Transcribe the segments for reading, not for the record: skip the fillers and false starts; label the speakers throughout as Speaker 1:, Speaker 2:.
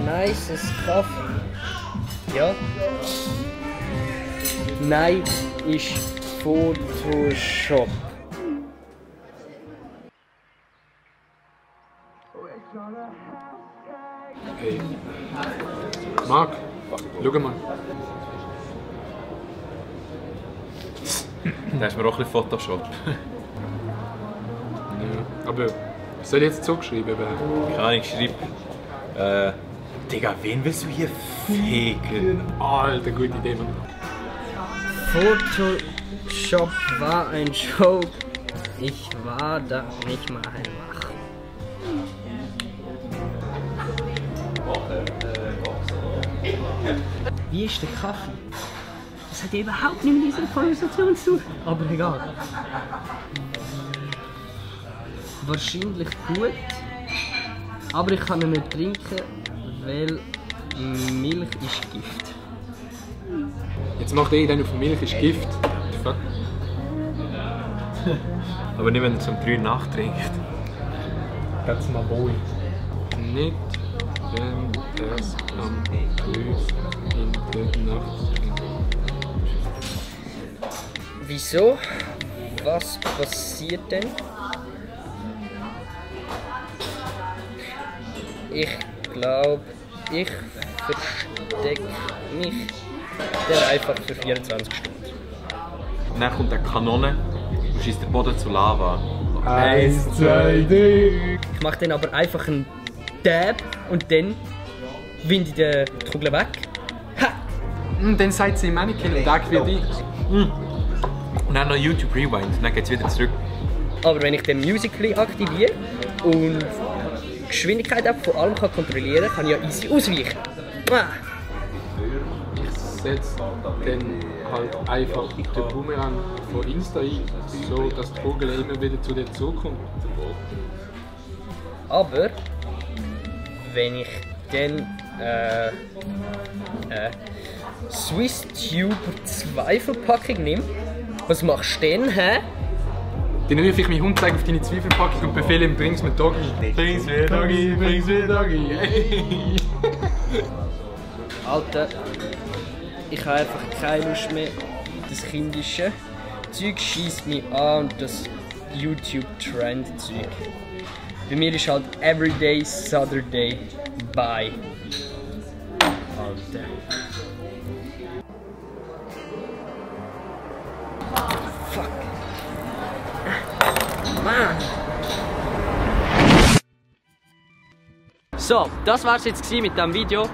Speaker 1: Nices Kaffee. Ja. Nein, ist Photoshop.
Speaker 2: Hey. Marc, schau mal.
Speaker 3: Da ist mir auch ein bisschen Photoshop.
Speaker 2: Ja, aber was soll ich jetzt zugeschrieben werden?
Speaker 3: Keine Ahnung, ich schreibe. Digga, wen willst du hier fegen?
Speaker 2: Alter, gute Idee, Mann.
Speaker 1: Photoshop war ein Joke. Ich war da nicht mal wach. Wie ist der Kaffee? Das hat ja überhaupt nicht mit dieser Konversation zu tun. Aber egal. Wahrscheinlich gut. Aber ich kann ihn nicht trinken, weil Milch ist Gift.
Speaker 2: Jetzt macht dann auf Milch ist Gift. Fuck.
Speaker 3: Aber nicht, wenn er zum 3 nachtrinkt.
Speaker 2: That's my boy. Nicht, wenn es am 3 in der Nacht trinkt.
Speaker 1: Wieso? Was passiert denn? Ich glaube, ich verstecke mich der einfach für 24 Stunden.
Speaker 3: Und dann kommt eine Kanone und schießt den Boden zu Lava.
Speaker 2: 1, 2, 3.
Speaker 1: Ich mache dann aber einfach einen Dab und dann winde ich die Kugel weg. Ha!
Speaker 2: Und dann sagt sie Mannequin und Tag wie dich.
Speaker 3: Und dann noch YouTube Rewind, dann geht es wieder zurück.
Speaker 1: Aber wenn ich den Musical.ly aktiviere und die Geschwindigkeit von allem kontrollieren kann, kann ich ja easy ausweichen.
Speaker 2: Ich setze dann halt einfach den Boomerang von Insta ein, so dass die Kugel immer wieder zu dir zurückkommt.
Speaker 1: Aber wenn ich dann Swiss Tuber 2 Verpackung nehme, was machst du denn, hä?
Speaker 2: Dann rufe ich meinen Hund auf deine Zweifelpackung und befehle ihm, bring's mir Doggy. Bring's mir Doggy, bring's mir Doggy. Hey.
Speaker 1: Alter, ich habe einfach keine Lust mehr. Das kindische Zeug schießt mich an und das YouTube-Trend-Zeug. Bei mir ist halt Everyday Saturday. Bye. Alter. Fuck. Mann. So, das war es jetzt mit diesem Video.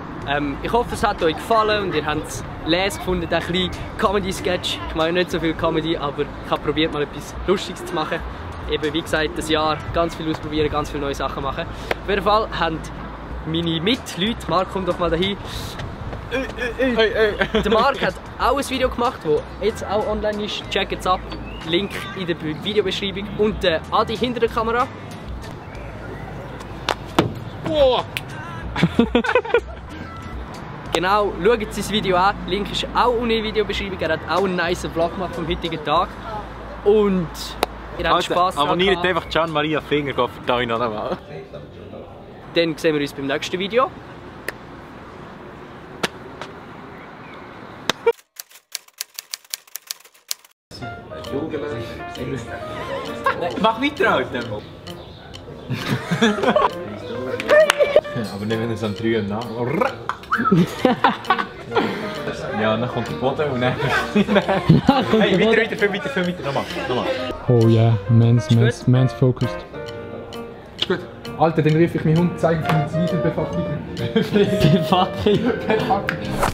Speaker 1: Ich hoffe, es hat euch gefallen und ihr habt es les gefunden, der kleine Comedy-Sketch. Ich mache nicht so viel Comedy, aber ich habe probiert, mal etwas Lustiges zu machen. Eben, wie gesagt, das Jahr ganz viel ausprobieren, ganz viele neue Sachen machen. Auf jeden Fall haben meine Mitleute, Marc, komm doch mal dahin. Der Marc hat auch ein Video gemacht, das jetzt auch online ist. Checkt es ab. Link in der Videobeschreibung. Und der Adi hinter der Kamera.
Speaker 2: Wow.
Speaker 1: Genau, schaut sein Video an. Link ist auch unten in der Videobeschreibung. Er hat auch einen nice Vlog gemacht vom heutigen Tag. Und ihr habt Spass daran.
Speaker 3: Abonniert einfach Gian Maria Finger, vertraue ich noch einmal.
Speaker 1: Dann sehen wir uns beim nächsten Video.
Speaker 3: Mach weiter, Alter! Aber nicht, wenn es am 3 am Nacht. Ja, dann kommt der Boden und dann. Hey, weiter, nochmal.
Speaker 2: Oh yeah, man's focused. Ist gut. Alter, dann rief ich meinen Hund, zeige ich meine Zweifelbefackung.
Speaker 1: Befackung.